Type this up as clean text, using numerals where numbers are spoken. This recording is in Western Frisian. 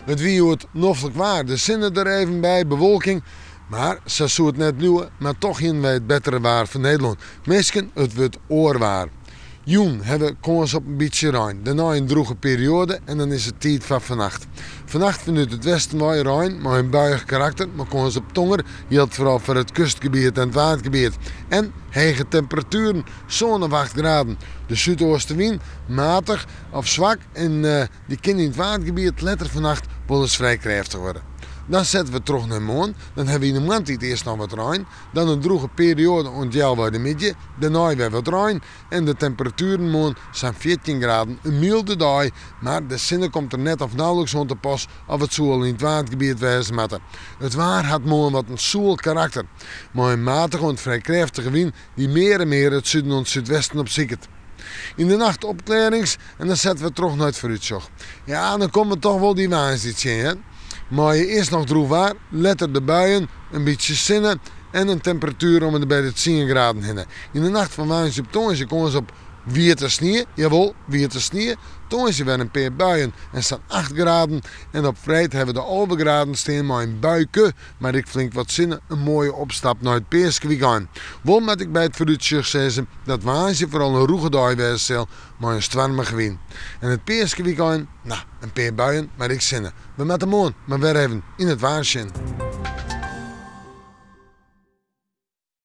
It wie hjoed noflik waar, de sinne der even by, bewolking, mar sa soe it net bliuwe, mar toch hienen wy it bettere waar fan Nederlân. Minsken, it wurdt oar waar. Jûn ha we kâns op in bytsje rein, dêrnei in drûge perioade en dan is it tiid foar fannacht. Fannacht fanút it westen wei rein mei in buiïch karakter, mei kâns op tonger, jildt foaral foar it kustgebiet en it Waadgebiet. En hege temperatueren, sân of acht graden. De súdoastewyn, matich of swak en dy kin yn it Waadgebiet letter fannacht wolris frij krêftich wurde. Dan sette we troch nei moarn, dan ha we yn de moarntiid earst noch wat rein, dan in drûge perioade oant healwei de middei, dêrnei wer wat rein en de temperatueren moarn sa'n 14 graden. In mylde dei, mar de sinne komt der net of nauwelijks oan te pas of it soe al yn it Waadgebiet wêze moatte. It waar hat moarn wat in soel karakter, mei in matige oant frij krêftige wyn dy't mear en mear it suden oant súdwesten opsiket. Yn de nacht opklearrings en dan sette we troch nei it foarútsjoch. Ja, dan komme we toch wol dy woansdei tsjin, hè. Mei earst noch drûch waar, letter de buien, in bytsje sinne en in temperatuer om en by de tsien graden hinne. Yn de nacht fan woansdei op tongersdei kâns op wiete snie, jawol, wiete snie. Tongersdei wer in pear buien en sa'n acht graden. En op freed hawwe we de 11 graden stean mei in buike, mar ek flink wat sinne, in moaie opstap nei it peaskewykein. Wol moat ik by it foarútsjoch sizze dat woansdei foaral in rûge dei wêze sil mei in stoarmige wyn. En it peaskewykein, no, in pear buien, mar ek sinne. We moatte moarn mar wer even yn it waar sjen.